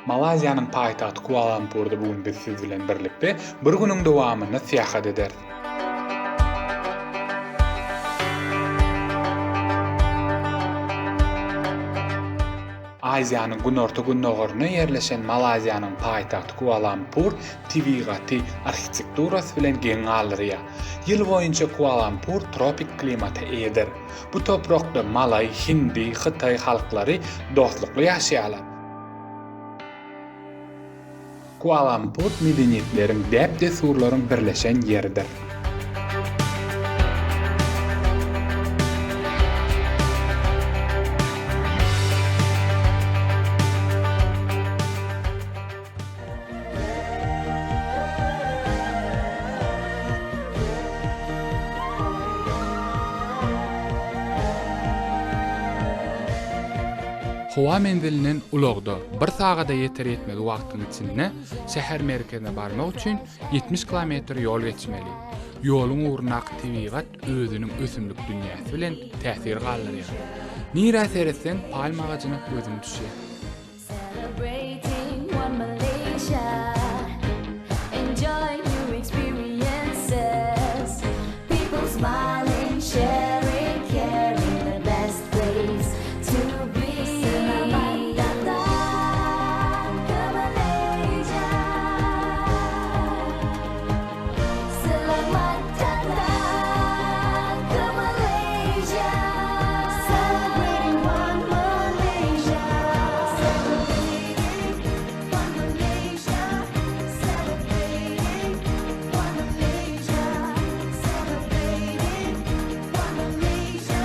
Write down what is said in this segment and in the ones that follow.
Malaýziýanyň paýtagty Kuala-Lumpurda bu gün biz siz bilen birlikde bir günüň dowamynda syýahat ederis. Aziýanyň günorta-gündogarynda ýerleşen Malaýziýanyň paýtagty Kuala-Lumpur tebigaty, arhitekturasy bilen geň galdyrýar. Ýyl boýunça Kuala-Lumpur tropik klimata eýedir. Bu toprakda malaý, hindi, hytaý halklary dostlukly ýaşaýarlar. Kuala-Lumpur medeniýetleriň, däp-dessurlaryň birleşen ýeridir. Howa menzilinden ulagda bir sagada ýeter-ýetmez wagtyň içinde şäher merkezine barmak üçin 70 kilometr ýol geçmeli. Ýoluň ugrundaky tebigat özüniň ösümlik dünýäsi bilen täsir galdyrýar. Nirä seretseň palma agajyna gözüň düşýär. Celebrating one Malaysia Enjoy new experiences People smiling, sharing, caring The best place to be Selamat datang ke Malaysia Selamat datang ke Malaysia Celebrating one Malaysia Celebrating one Malaysia Celebrating one Malaysia Celebrating one Malaysia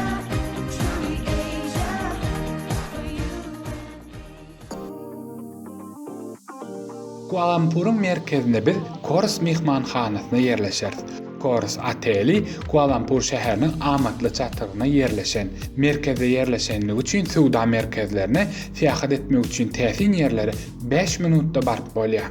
Truly Asia for you and me. Kuala-Lumpuryň merkezinde biz Kors myhmanhanasynda ýerleşeris. Kors oteli Kuala-Lumpur şäheriniň amatly çatrygynda ýerleşen. Merkezde ýerleşenligi üçin söwda merkezlerine, syýahat etmek üçin täsin ýerlere bäş minutda baryp bolýar.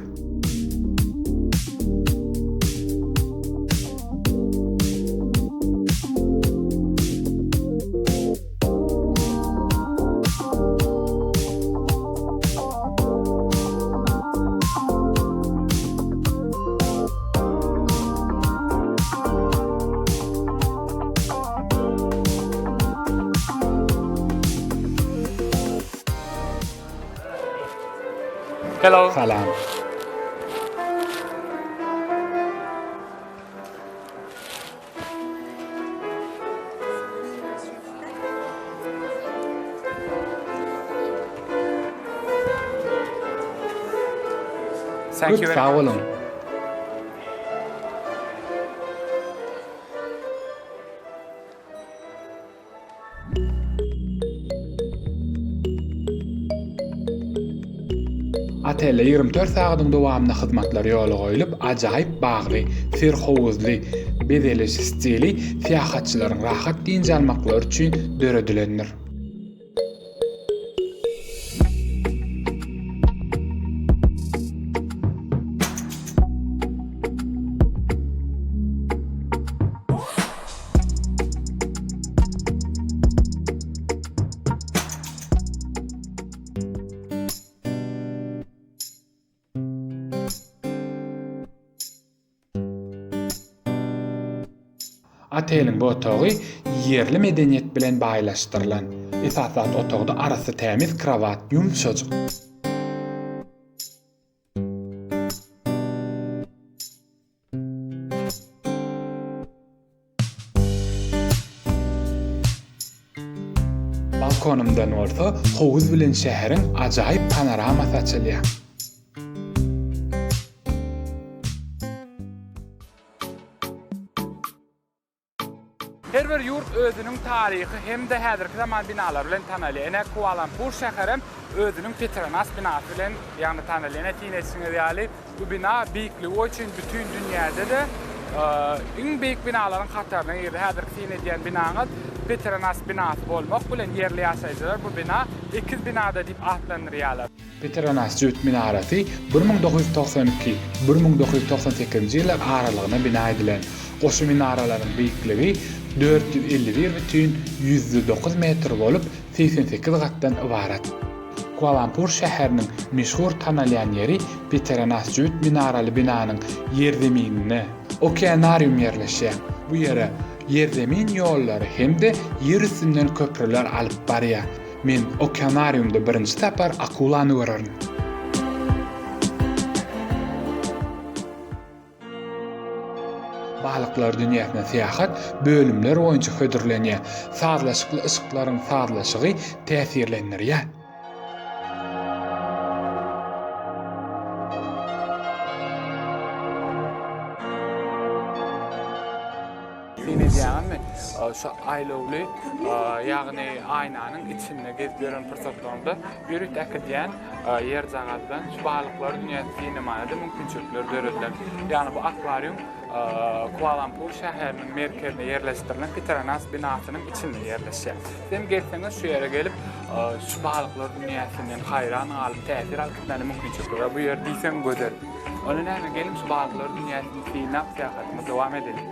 Hello. Salam. Thank Köp you very sag much. boluň. Otelde 24 sagadyň dowamynda hyzmatlar ýola goýlup, ajaýyp bagly, serhowuzly bezeliş stili syýahatçylaryň rahat dynç almaklary üçin döredilendir. Oteliň bu otagy ýerli medeniýet bilen baýlaşdyrylan. Esasy zat otagda arassa tämiz krowat, ýumşajyk. Balkonymdan bolsa howuz bilen şäheriň ajaýyp panoramasy açylýar. Her bir ýurt özüniň taryhy hem-de häzirki zaman binalary bilen tanalýar. Ine, Kuala-Lumpur şäherem özüniň Petronas binasy bilen, ýagny tanalýar. Ine, syn edişiňiz ýaly, bu bina beýikligi üçin bütin dünýäde-de iň beýik binalaryň hataryna girdi. Häzirki syn edýän binaňyz Petronas binasy bolmak bilen, ýerli ýaşaýjylar bu bina Ekiz binada diýip atlandyrýarlar. Petronas jübüt minarasy 1992, 1998-nji ýyllar aralygynda bina edilen. Goşa minaralaryň beýikligi 451 bütin 109 metr bolup, 88 gatdan ybarat. Kuala-Lumpur şäheriniň meşhur tanalýan ýeri Petronas jübüt minaraly binanyň ýerzemininde okeanarium ýerleşýär. Bu ýere ýerzemin ýollary hem-de ýer üstünden köprüler alyp barýar. Men okeanariumda birinji sapar akulany görerin. Balyklar dünýäsine syýahat bölümler boýunça hödürlenýär. Sazlaşykly yşyklaryň sazlaşygy täsirlendirýär. Syn edýäňizmi, şu aýlawly, ýagny aýnanyň içinde gezip ýören pursatlaryňda ýörite äkidýän ýerjagazdan şu balyklar dünýäsini synlamana-da mümkinçilikler döredilen. Ýagny bu akwarium Kuala-Lumpur şäheriniň merkezinde ýerleşdirilen Petronas binasynyň içinde ýerleşýär. Siz hem gelseňiz şu ýere gelip, şu balyklar dünýäsinden haýran galyp, täsir alyp gitmäne mümkinçilikler bar. Bu ýer diýseň gözel. Onda näme, geliň şu balyklar dünýäsini synlap syýahatymyzy dowam edeliň.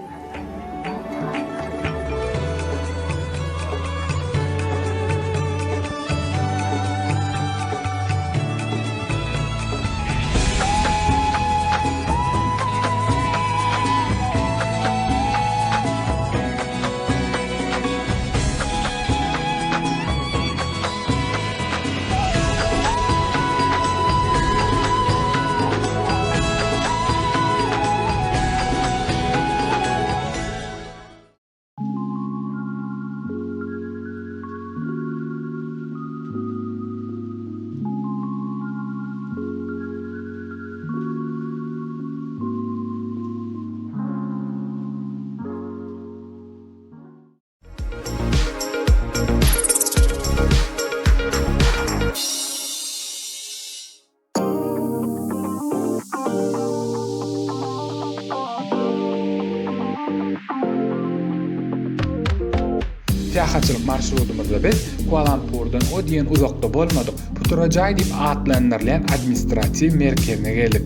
Syýahatçylyk marşrutymyzda biz Kuala-Lumpurdan o diýen uzakda bolmadyk Putrajaý diýip atlandyrylýan administratiw merkezine geldik.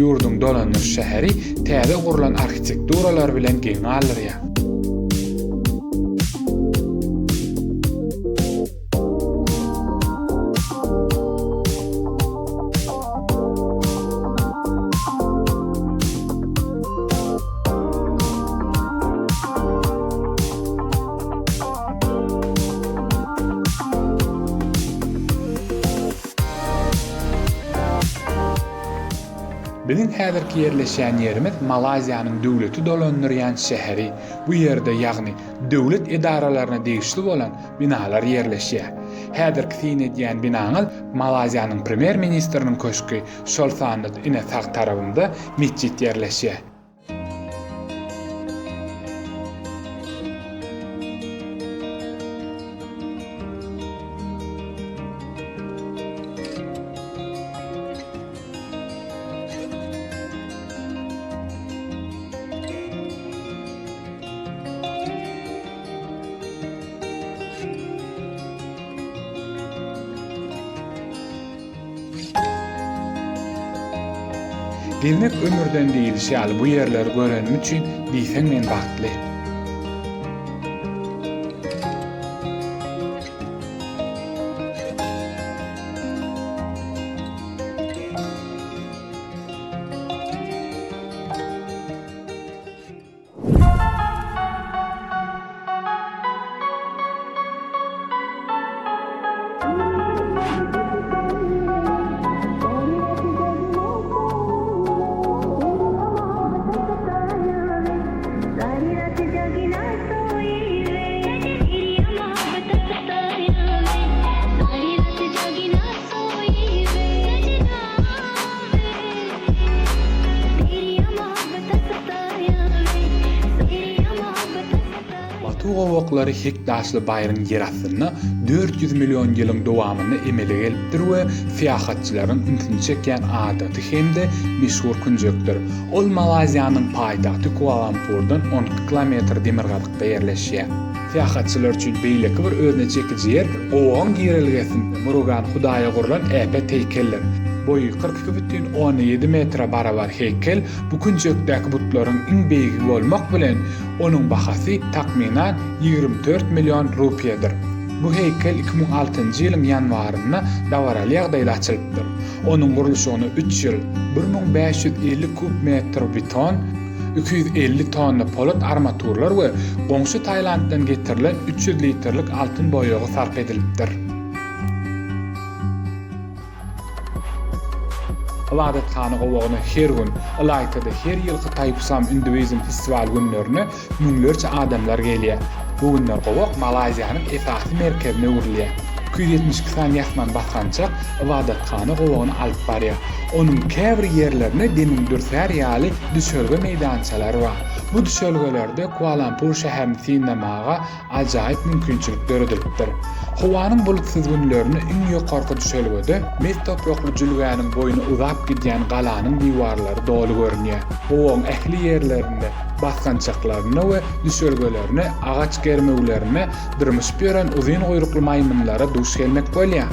Ýurduň dolandyryş şäheri täze gurlan arhitekturalar bilen geň galdyrýar. Biziň häzirki ýerleşýän ýerimiz Malaýziýanyň döwleti dolandyrýan şäheri. Bu ýerde, ýagny döwlet edaralaryna degişli bolan binalar ýerleşýär. Häzirki syn edýän binaňyz Malaýziýanyň Premýer-ministriniň köşgi, şol sanda ine sag tarabymda metjit ýerleşýär. Gezmek ömürden diýilişi ýaly bu ýerleri görenim üçin diýseň men bagtly. Batu gowaklary hek daşly baýryň ýerastynda 400 million ýylyň dowamynda emele gelipdir we syýahatçylaryň ünsüni çekýän adaty hem-de meşhur künjekdir. Ol Malaýziýanyň paýtagty Kuala-Lumpurdan 12 kilometr demirgazykda ýerleşýär. Syýahatçylar üçin beýleki bir özüne çekiji ýer gowagyň girelgesinde Murugan hudaýa gurlan äpet heýkeldir. Boýy 42,7 metre barabar heýkel bu künjekdäki butlaryň iň beýigi bolmak bilen, onuň bahasy takmynan 24 million rupiýadyr. Bu heýkel 2006-njy ýylyň ýanwarynda dabaraly ýagdaýda açylypdyr. Onuň gurluşygyna üç ýyl, 1550 kub metr beton, 250 tonna polat armaturlar we goňşy Tailanddan getirilen 300 litrlik altyn boýagy sarp edilipdir. Ybadathana gowagyna her gün, ylaýta-da her ýylky Taýpusam induizm festiwal günlerinde müňlerçe adamlar gelýär. Bu günler gowak Malaýziýanyň esasy merkezine öwrülýär. 272 sany ýasman basgançak ybadathana gowagyna alyp barýar. Onuň käbir ýerlerinde demiň dürsär ýaly düşelge meýdançalary bar. Bu düşelgelerde Kuala-Lumpur şäherini synlamaga ajaýyp mümkinçilik döredilipdir. Howanyň bulutsyz günlerinde iň ýokarky düşelgede mes toprakly jülgäniň boýuna uzap gidýän galanyň diwarlary doly görünýär. Gowagyň ähli ýerlerinde, basgançaklarynda we düşelgelerinde agaç germewlerinde dyrmyşyp ýören uzyn guýrukly maýmynlara duş gelmek bolýar.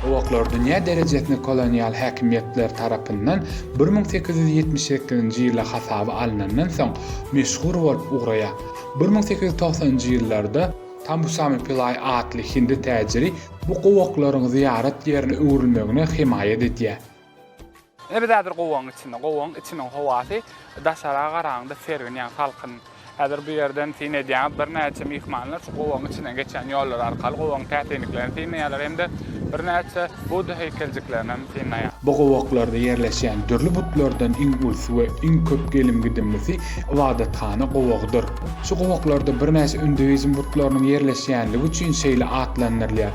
Gowaklar dünýä derejesinde kolonial häkimiýetler tarapyndan 1878-nji ýylda hasaba alnandan soň meşhur bolup ugraýar. 1890-njy ýyllarda Tambusamy Pillai atly hindi täjiri bu gowaklaryň zyýarat ýerine öwrülmegine hemaýat edýär. Ine biz häzir gowagyň içinde. Gowagyň içiniň howasy daşara garaňda sergin, ýagny salkyn. Häzir bu ýerden syn edýäňiz, birnäçe myhmanlar şu gowagyň içinden geçýän ýollar arkaly gowagyň täsinliklerini synlaýarlar hem-de birnäçe Budda heýkeljiklerini hem synlaýarlar. Bu gowaklarda ýerleşýän dürli butlardan iň ulusy we iň köp gelim-gidimlisi ybadathana gowagydyr. Şu gowaklarda birnäçe induizm butlarynyň ýerleşýänligi üçin şeýle atlandyrylýar.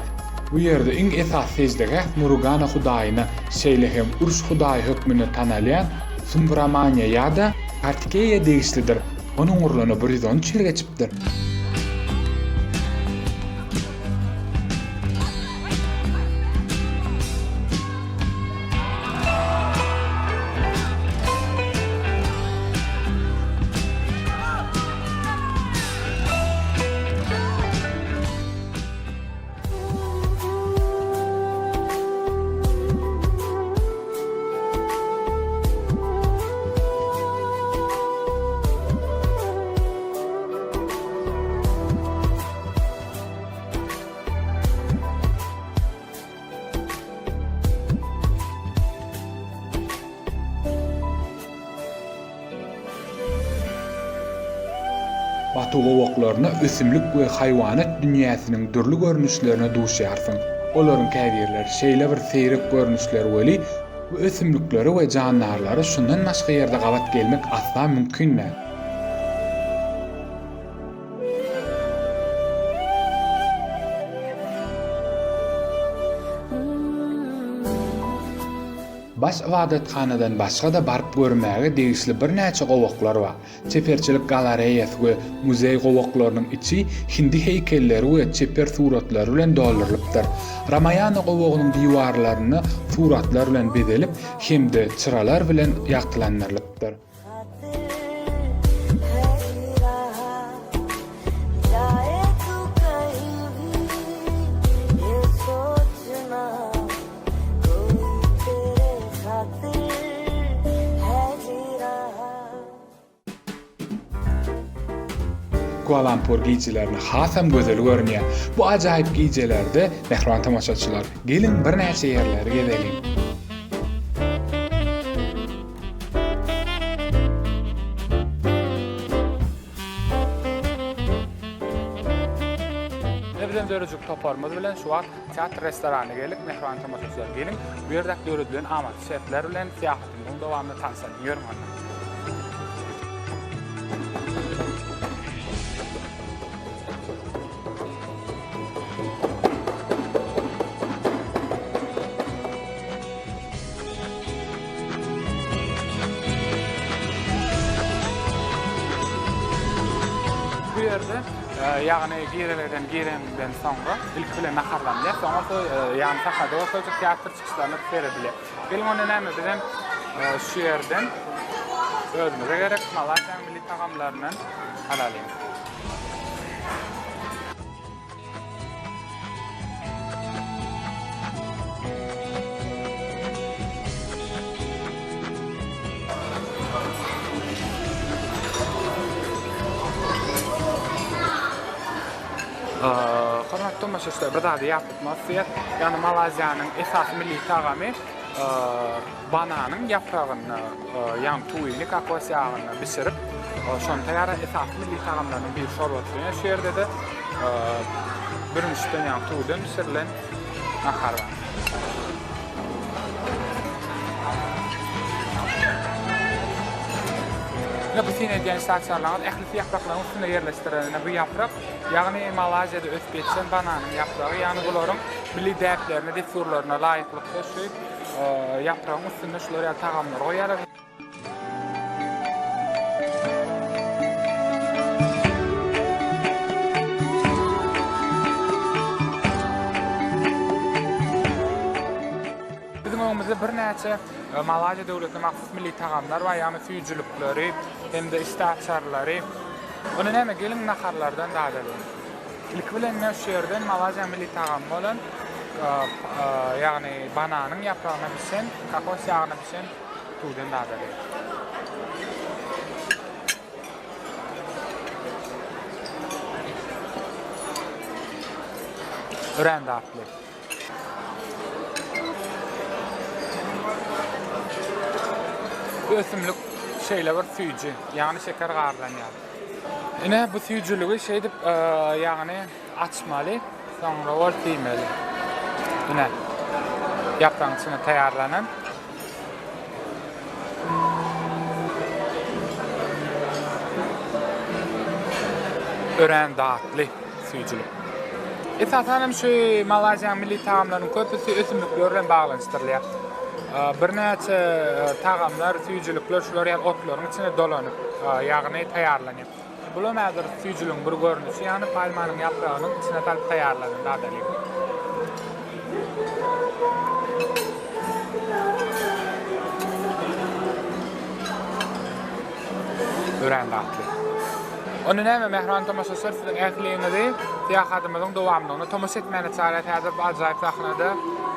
Bu ýerde iň esasy seždegäh Murugana hudaýyna, şeýle hem uruş hudaýy hökmünde tanalýan Sumbramaniýa ýa-da Kartikeýa degişlidir. Onuň gurlanyna 113 ýyl geçipdir. Batu gowaklarynda ösümlik we haýwanat dünýäsiniň dürli görnüşlerine duşýarsyň. Olaryň käbirleri şeýle bir seýrek görnüşler weli, bu ösümliklere we jandarlara şundan başga ýerde gabat gelmek asla mümkin däl. Baş ybadathanadan başga-da baryp görmäge degişli birnäçe gowaklar bar. Çeperçilik galareýasy we muzeý gowaklarynyň içi hindi heýkelleri we çeper suratlary bilen doldurylypdyr. Ramaýana gowagynyň diwarlarynda suratlar bilen bezelip hem-de çyralar bilen ýagtylandyrylypdyr. Kuala-Lumpur gijelerine hasam gözel görünýär. Bu ajaýyp gijelerde, mähriban tomaşaçylar, geliň birnäçe ýerleri gezeliň. Ine bizem döredijilik toparymyz bilen şu wagt teatr restoranyna geldik. Mähriban tomaşaçylar geliň, bu ýerdäki döredilen amatly şertler bilen syýahatymyzyň dowamynda tanyşalyň. Ýörüň onda. Bu ýerde, ýagny girelgeden girenden soňra ilki bilen naharlanylýar, soň bolsa ýagny sahnada bolsa teatr çykyşlaryna seredilýär. Geliň onda näme bizem şu ýerden özümize gerek Malaýziýanyň milli tagamlaryndan alalyň. Hormatly tomaşaçylar, bir zady ýatlatmak isleýäs. Ýagny Malaýziýanyň esasy milli tagamy bananyň ýapragyny, ýagny tüwini kokos ýagynda bişirip, şony taýýarlan esasy milli tagamlarynyň biri şorbasy. Ýöne şu ýerde-de bürünçden, ýagny tüwüden bişirilen nahar bar. Ine bu syn edýän staksiýalaryňyz ählisi ýapraklaryň üstünde ýerleşdirilen. Ine bu ýaprak, ýagny Malaýziýada ösüp ýetişen bananyň ýapragy, ýagny bularyň milli däplerine, dessurlaryna laýyklykda şu ýapragyň üstünde şular ýaly tagamlary goýýarlar. Biziň öňümizde birnäçe Malaýziýa döwletine mahsus milli tagamlar bar, ýagny süýjülikleri hem-de işdäaçarlary. Onda näme, geliň naharlardan dadalyň. Ilki bilen men şu ýerden Malaýziýanyň milli tagamy bolan, ýagny bananyň ýapragyna bişen, kokos ýagyna bişen tüwden dadalyň. Örän datly. Bu ösümlik şeýle bir süýji, ýagny şeker garylan ýaly. Ine bu süýjüligi şeýdip, ýagny açmaly, soňra bolsa iýmeli. Ine, ýapragyň içinde taýýarlanan. Örän datly süýjülik. Esasan hem şu Malaýziýanyň milli tagamlarynyň köpüsi ösümlikler bilen baglanyşdyrylýar. Birnäçe tagamlar, süýjülikler şular ýaly otlaryň içine dolanyp, ýagny taýýarlanýar. Bulam häzir süýjüligiň bir görnüşi, ýagny palmanyň ýapragynyň içine salyp taýýarlanan dadalyk. Örän datly. Onda näme, mähriban tomaşaçylar, siziň ähliňizi syýahatymyzyň dowamlygyna tomaşa etmäne çagyrýas. Häzir bu ajaýyp sahnada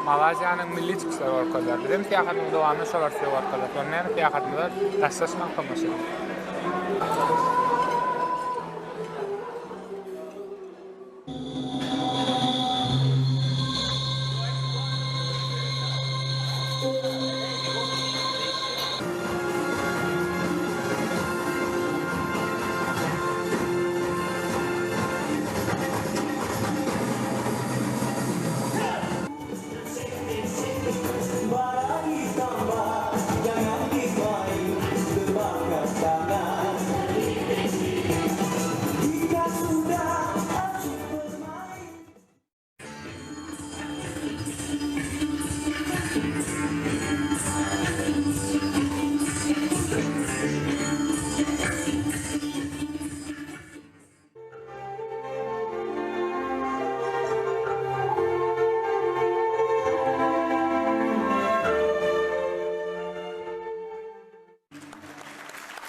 Malaýziýanyň milli çykyşlary görkeziler. Biz hem syýahatymyzyň dowamynda şolary size görkezeris. Onda näme, syýahatymyza daşlaşmaň, tomaşa ediň.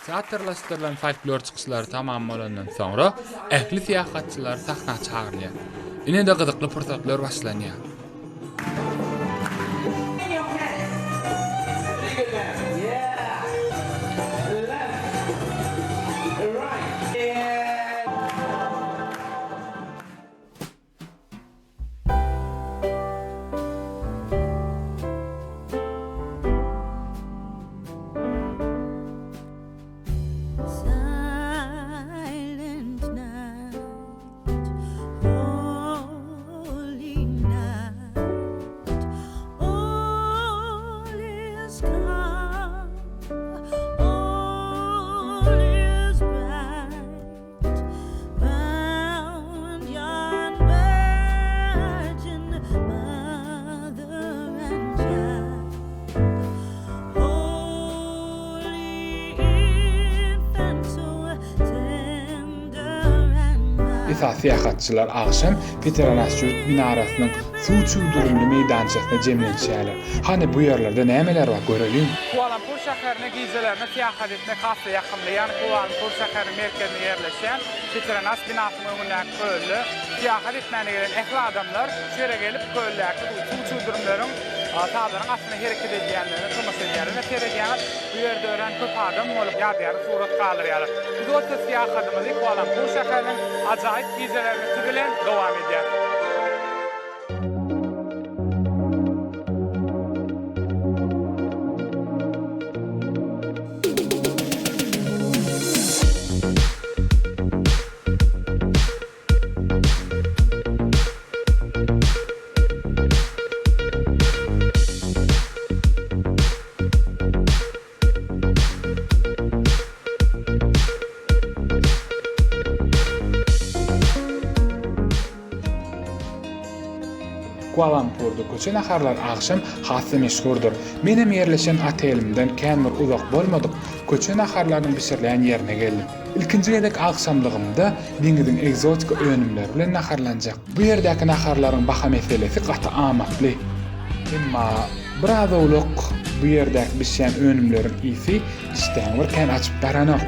Teatrlaşdyrylan folklor çykyşlary tamam bolandan soňra, ähli syýahatçylar sahna çagyrylýar. Ine-de gyzykly pursatlar başlanýar. Esasy syýahatçylar agşam Petronas jübüt minarasynyň suw çüwdürimli meýdançasyna jemlenişýärler. Hany bu ýerlerde nämeler bar göreliň. Kuala-Lumpur şäherine gijelerine syýahat etmek has-da ýakymly. Ýagny Kuala-Lumpur şäheriniň merkezinde ýerleşýän Petronas binasynyň öňündäki kölde syýahat etmäne gelen ähli adamlar şu ýere gelip köldäki bu suw çüwdürimleriň. Sazlaryň astynda hereket edýänlerine tomaşa edýärler. Ine seredýäňiz, bu ýerde örän köp adam bolup, ýadygärlik surat galdyrýarlar. Biz bolsa syýahatymyzy Kuala-Lumpur şäheriniň ajaýyp gijeleriniň üsti bilen dowam edýäris. Kuala-Lumpurda köçe naharlary agşam has-da meşhurdyr. Menem ýerleşen otelimden kän bir uzak bolmadyk köçe naharlarynyň bişirilýän ýerine geldim. Ilkinji gezek agşamlygymda deňiziň ekzotika önümleri bilen naharlanjak. Bu ýerdäki naharlaryň baha meselesi gaty amatly. Emma biraz owlak bu ýerdäki bişýän önümleriň ysy işdäňi bir kän açyp baranok.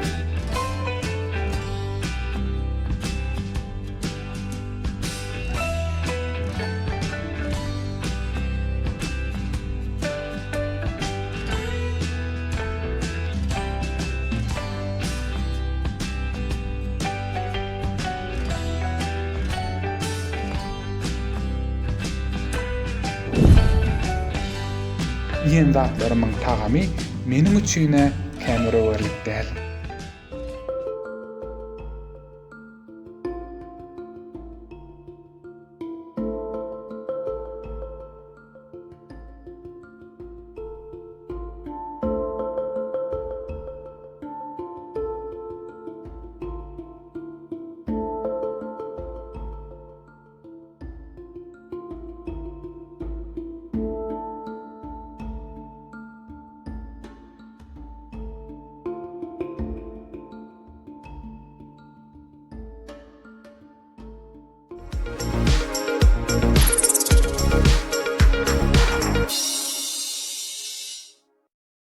Iýen zatlarymyň tagamy meniň üçin-ä kän bir öwerlik däl.